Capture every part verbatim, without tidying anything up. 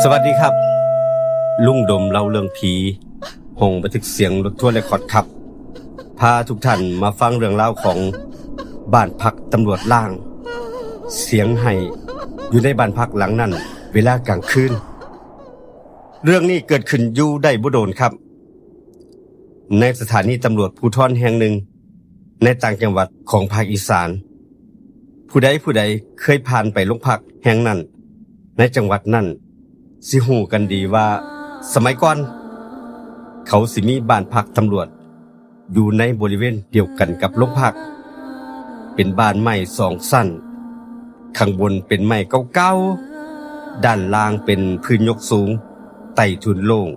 สวัสดีครับ ลุงดมเล่าเรื่องผี ห้องบันทึกเสียงรถทัวร์เรคคอร์ดครับ พาทุกท่านมาฟังเรื่องราวของบ้านพักตำรวจร้าง เสียงไห้อยู่ในบ้านพักหลังนั้น เวลากลางคืน เรื่องนี้เกิดขึ้นอยู่ได้บ่โดนครับ ในสถานีตำรวจภูธรแห่งหนึ่ง ในต่างจังหวัดของภาคอีสาน ผู้ใดผู้ใดเคยผ่านไปโรงพักแห่งนั้น ในจังหวัดนั้น สิฮู้กันดีว่าสมัยก่อน เขาสิมีบ้านพักตำรวจ อยู่ในบริเวณเดียวกันกับโรงพัก เป็นบ้านไม้สองชั้น ข้างบนเป็นไม้เก่าๆ ด้านล่างเป็นพื้นยกสูง ใต้ถุนโล่ง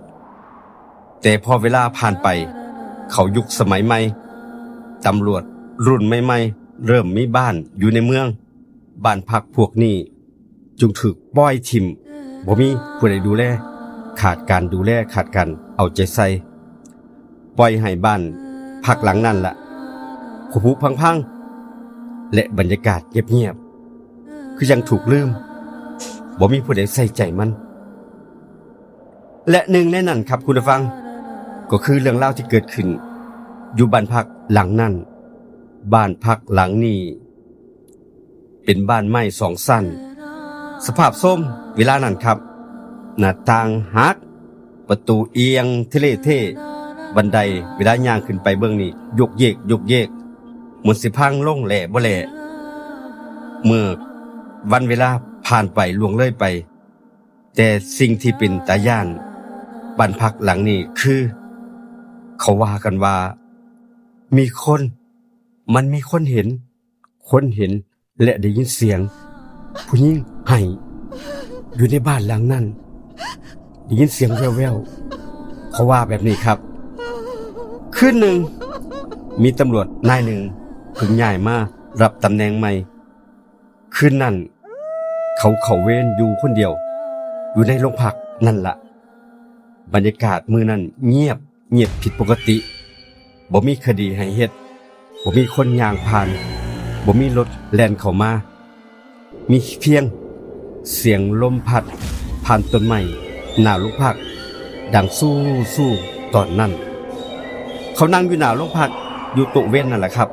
แต่พอเวลาผ่านไป เข้ายุคสมัยใหม่ ตำรวจรุ่นใหม่ๆ เริ่มมีบ้านอยู่ในเมือง บ้านพักพวกนี้จึงถูกปล่อยถิ่ม บ่มีผู้ใดดูแล ขาดการดูแล ขาดการเอาใจใส่ ปล่อยให้บ้านพักหลังนั้นละ ผุพังๆ และบรรยากาศเงียบๆ คือยังถูกลืม บ่มีผู้ใดใส่ใจมัน และหนึ่งในนั้นครับคุณผู้ฟัง ก็คือเรื่องราวที่เกิดขึ้น อยู่บ้านพักหลังนั้น บ้านพักหลังนี้ เป็นบ้านไม้สองชั้น สภาพโทรมเวลานั้นครับ หน้าต่างหัก ประตูเอียงเทเลเท บันไดเวลาย่างขึ้นไปเบิ่งนี่ ยกเยกยกเยก เหมือนสิพังลงแหล่บ่แหล่ เมื่อวันเวลาผ่านไปล่วงเลยไป แต่สิ่งที่เป็นตาย้านบ้านพักหลังนี้คือ เขาว่ากันว่า มีคน มันมีคนเห็น คนเห็นและได้ยินเสียงผู้หญิงไห้อยู่ในบ้านหลังนั้น ได้ยินเสียงแว่วๆ เขาว่าแบบนี้ครับ คืนหนึ่ง มีตำรวจนายหนึ่งเพิ่งย้ายมารับตำแหน่งใหม่ คืนนั้น เขาเข้าเวรอยู่คนเดียว อยู่ในโรงพักนั่นละ บรรยากาศมื้อนั้นเงียบ เงียบผิดปกติ บ่มีคดีให้เฮ็ด บ่มีคนย่างผ่าน บ่มีรถแล่นเข้ามา มีเพียงเสียงลมพัดผ่านต้นไม้หน้าโรงพัก ดังสู้ๆ ตอนนั้น เขานั่งอยู่หน้าโรงพัก อยู่โต๊ะเวรนั่นแหละครับ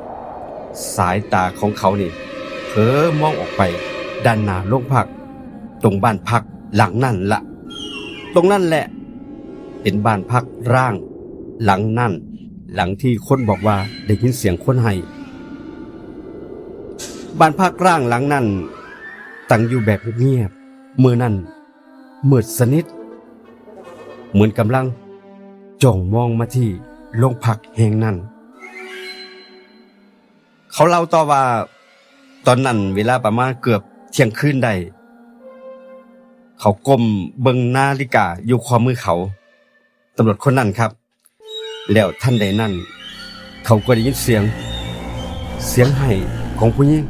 สายตาของเขานี่เผลอมองออกไปด้านหน้าโรงพัก ตรงบ้านพักหลังนั่นละ ตรงนั่นแหละ เป็นบ้านพักร้างหลังนั่น หลังที่คนบอกว่าได้ยินเสียงคนไห้ บ้านพักร้างหลังนั่น ตั้งอยู่แบบเงียบๆ มื้อนั้นมืดสนิท เหมือนกำลังจ้องมองมาที่โรงพักแห่งนั้น เขาเล่าต่อว่า ตอนนั้นเวลาประมาณเกือบเที่ยงคืนได้ เขาก้มเบิ่งนาฬิกาอยู่ขวามือเขา ตำรวจคนนั้นครับ แล้วทันใดนั้น เขาก็ได้ยินเสียง เสียงไห้ของผู้หญิง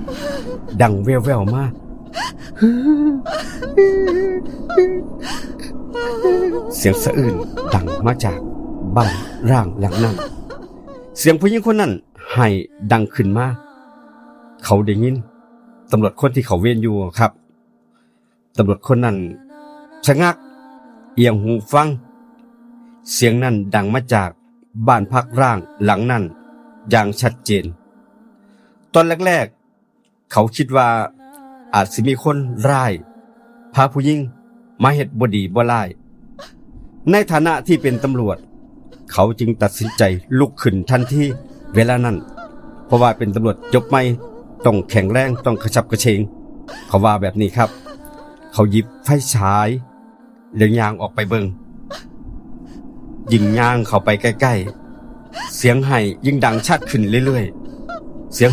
ดังแว่วๆ มา เสียงสะอื้นดังมาจากบ้านร้างหลังนั้น เสียงผู้หญิงคนนั้นไห้ดังขึ้นมา เขาได้ยิน ตำรวจคนที่เขาเวรอยู่ครับ ตำรวจคนนั้นชะงัก เอียงหูฟัง เสียงนั้นดังมาจากบ้านพักร้างหลังนั้นอย่างชัดเจน ตอนแรกๆ เขาคิดว่าอาจสิมีคนร้ายพาผู้หญิงมาเฮ็ดบ่ดีบ่ร้าย ในฐานะที่เป็นตำรวจ เขาจึงตัดสินใจลุกขึ้นทันทีเวลานั้น เพราะว่าเป็นตำรวจจบใหม่ ต้องแข็งแรง ต้องกระฉับกระเฉง เขาว่าแบบนี้ครับ เขาหยิบไฟฉาย แล้วย่างออกไปเบิ่ง ยิ่งย่างเข้าไปใกล้ๆ เสียงไห้ยิ่งดังชัดขึ้นเรื่อยๆ เสียง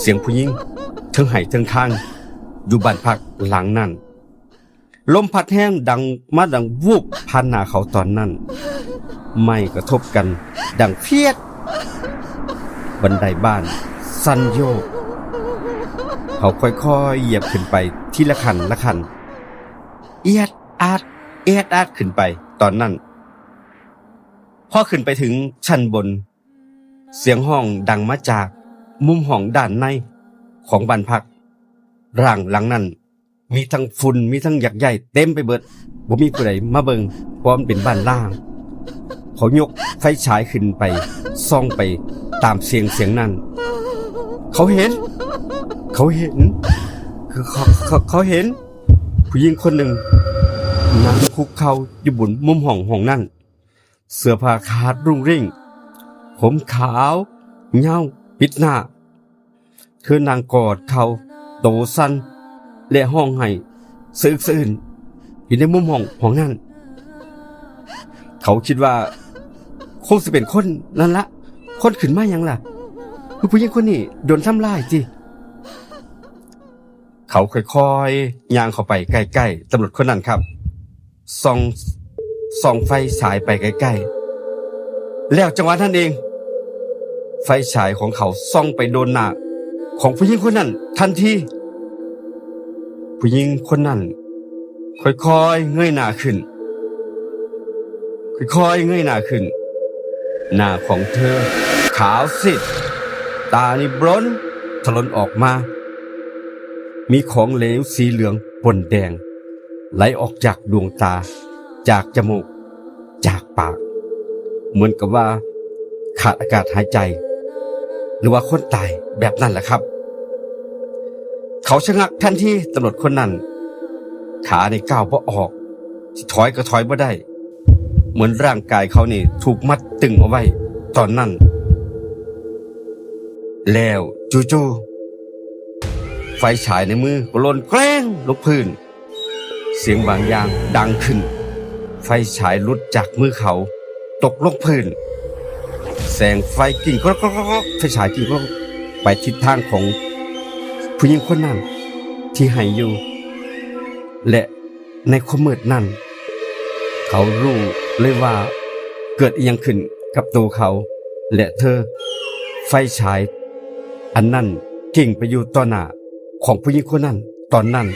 เสียงผู้หญิงเทิงไห้เทิงคาง อยู่บ้านพักหลังนั้น ลมพัดแฮงดังมาดังวูบผ่านหน้าเขาตอนนั้น ไม้กระทบกันดังเฟียด บันไดบ้านสั่นโยก เขาค่อยๆเหยียบขึ้นไปทีละขั้นละขั้น เอียดอาด เอียดอาดขึ้นไป ตอนนั้น พอขึ้นไปถึงชั้นบน เสียงฮ้องดังมาจากมุมห้องด้านในของบ้านพักร้างหลังนั้น มีทั้งฝุ่น มีทั้งหยักไย่เต็มไปเบิด บ่มีผู้ใดมาเบิ่ง เพราะมันเป็นบ้านร้าง เขายกไฟฉายขึ้นไป ส่องไปตามเสียง เสียงนั้น เขาเห็น เขาเห็น คือเขา เขา เขาเห็น ผู้หญิงคนหนึ่งนั่งคุกเข่าอยู่บนมุมห้อง ห้องนั้น เสื้อผ้าขาดรุ่งริ่ง ผมขาวยาวปิดหน้า เธอนั่งกอดเข่า โตสั่น และร้องไห้สะอึกสะอื้น อยู่ในมุมห้อง ห้องนั้น เขาคิดว่า คงสิเป็นคนนั่นละ คนขึ้นมาหยังล่ะ คือผู้หญิงคนนี้โดนทำร้ายติ เขาค่อยๆ ย่างเข้าไปใกล้ๆ ตำรวจคนนั้นครับ ส่อง ส่องไฟฉายไปใกล้ๆ แล้วจังหวะนั้นเอง ไฟฉายของเขาส่องไปโดนหน้าของผู้หญิงคนนั้นทันที ผู้หญิงคนนั้น ค่อยๆ เงยหน้าขึ้น ค่อยๆ เงยหน้าขึ้น หน้าของเธอขาวซีด ตานี่บลนทะลนออกมา มีของเหลวสีเหลืองปนแดง ไหลออกจากดวงตา จากจมูก จากปาก เหมือนกับว่าขาดอากาศหายใจ หรือว่าคนตายแบบนั้นแหละครับ เขาชะงักทันที ตำรวจคนนั้น ขานี่ก้าวบ่ออก สิถอยก็ถอยบ่ได้ เหมือนร่างกายเขานี่ถูกมัดตึงเอาไว้ตอนนั้น แล้วจู่ๆ ไฟฉายในมือก็หล่นแกล้งลงพื้น เสียงบางอย่างดังขึ้น ไฟฉายหลุดจากมือเขา ตกลงพื้น แสงไฟกิ่งกรอกๆๆ ไฟฉายกิ่งกรอกไปทิศทางของผู้หญิงคนนั้นที่ไห้อยู่ และในความมืดนั้น เขารู้เลยว่าเกิดอิหยังขึ้นกับตัวเขา และเธอ ไฟฉายอันนั้นกิ่งไปอยู่ต่อหน้าของผู้หญิงคนนั้นตอนนั้น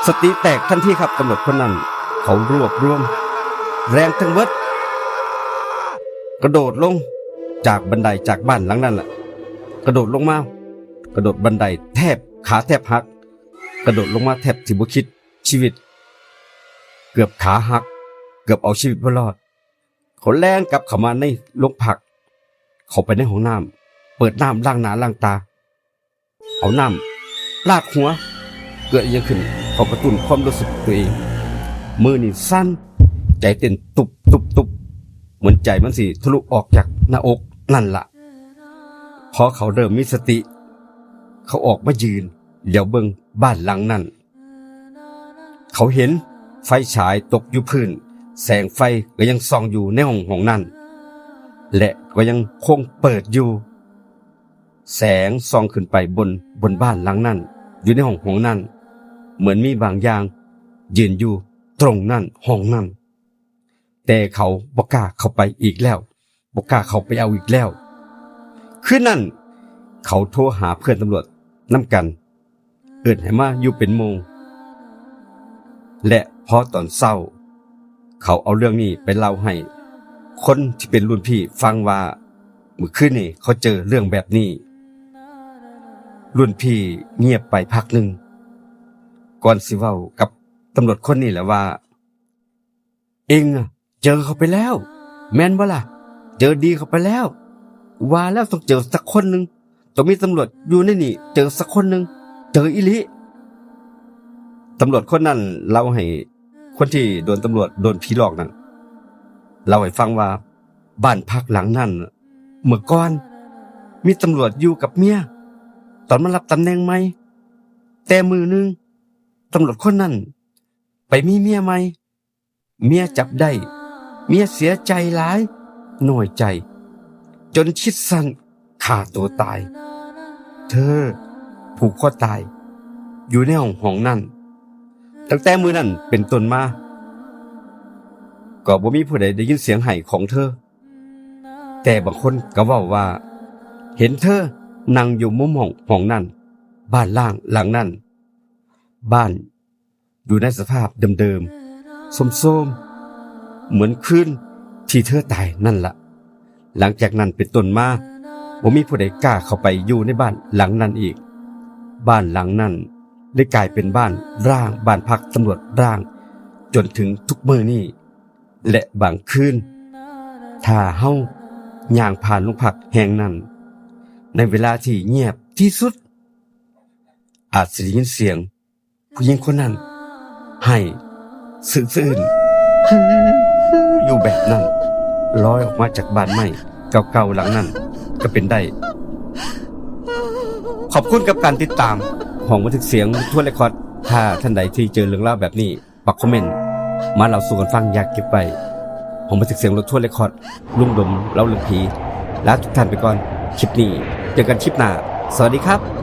สติแตกทันทีครับ ตำรวจคนนั้น เขารวบรวมแรงทั้งหมด กระโดดลงจากบันไดจากบ้านหลังนั้นแหละ กระโดดลงมา กระโดดบันไดแทบขาแทบหัก กระโดดลงมาแทบสิบ่คิดชีวิต เกือบขาหัก เกือบเอาชีวิตบ่รอด เขาแล่นกลับเข้ามาในโรงพัก เข้าไปในห้องน้ำ เปิดน้ำล้างหน้าล้างตา เอาน้ำราดหัว เกิดอิหยังขึ้น เขากระตุ้นความรู้สึกตัวเอง มือนี่สั่น ใจเต้นตุบตุบตุบ เหมือนใจมันสิทะลุออกจากหน้าอกนั่นละ พอเขาเริ่มมีสติ เขาออกมายืน เหลียวเบิ่งบ้านหลังนั้น เขาเห็นไฟฉายตกอยู่พื้น แสงไฟก็ยังส่องอยู่ในห้อง ห้องนั้น และก็ยังคงเปิดอยู่ แสงส่องขึ้นไปบน บนบ้านหลังนั้น อยู่ในห้อง ห้องนั้น เหมือนมีบางอย่างยืนอยู่ตรงนั้น ห้องนั้น แต่เขาบ่กล้าเข้าไปอีกแล้ว บ่กล้าเข้าไปเอาอีกแล้ว คืนนั้น เขาโทรหาเพื่อนตำรวจนำกัน เอิ้นให้มาอยู่เป็นหมู่ และพอตอนเช้า เขาเอาเรื่องนี้ไปเล่าให้คนที่เป็นรุ่นพี่ฟังว่า มื้อคืนนี้เขาเจอเรื่องแบบนี้ รุ่นพี่เงียบไปพักหนึ่ง ก่อนสิเว้ากับตำรวจคนนี้แหละว่า เอ็งอะเจอเขาไปแล้ว แม่นบ่ล่ะ เจอดีเขาไปแล้ว ว่าแล้วต้องเจอสักคนหนึ่ง ต้องมีตำรวจอยู่ในนี่เจอสักคนหนึ่ง เจออีหลี ตำรวจคนนั้นเล่าให้คนที่โดนตำรวจโดนผีหลอกนั่น เล่าให้ฟังว่าบ้านพักหลังนั้นน่ะ เมื่อก่อนมีตำรวจอยู่กับเมีย ตอนมารับตำแหน่งใหม่ แต่มื้อหนึ่งตำรวจคนนั้นไปมีเมียใหม่ เมียจับได้ เมียเสียใจหลาย น้อยใจ จนคิดสั้นฆ่าตัวตาย เธอผูกคอตาย อยู่ในห้องห้องนั้น ตั้งแต่มื้อนั้นเป็นต้นมา ก็บ่มีผู้ใดได้ยินเสียงไห้ของเธอ แต่บางคนก็เว้าว่า เห็นเธอนั่งอยู่มุมห้องห้องนั้น บ้านร้างหลังนั้น บ้านอยู่ในสภาพเดิมๆ โทรมๆ เหมือนคืนที่เธอตายนั่นละ หลังจากนั้นเป็นต้นมา บ่มีผู้ใดกล้าเข้าไปอยู่ในบ้านหลังนั้นอีก บ้านหลังนั้น ได้กลายเป็นบ้านร้าง บ้านพักตำรวจร้าง จนถึงทุกมื้อนี้ และบางคืน ถ้าเฮาย่างผ่านโรงพักแห่งนั้น ในเวลาที่เงียบที่สุด อาจสิได้ยินเสียงผู้หญิงคนนั้นไห้สะอื้นๆ อยู่แบบนั้น ลอยออกมาจากบ้านไม้เก่าๆหลังนั้นก็เป็นได้ ขอบคุณกับการติดตามห้องบันทึกเสียงรถทัวร์เรคคอร์ด ถ้าท่านใดที่เจอเรื่องราวแบบนี้ ฝากคอมเมนต์มาเล่าสู่กันฟัง อยากเก็บไว้ ห้องบันทึกเสียงรถทัวร์เรคคอร์ด ลุงดมเล่าเรื่องผี ลาทุกท่านไปก่อน คลิปนี้ เจอกันคลิปหน้า สวัสดีครับ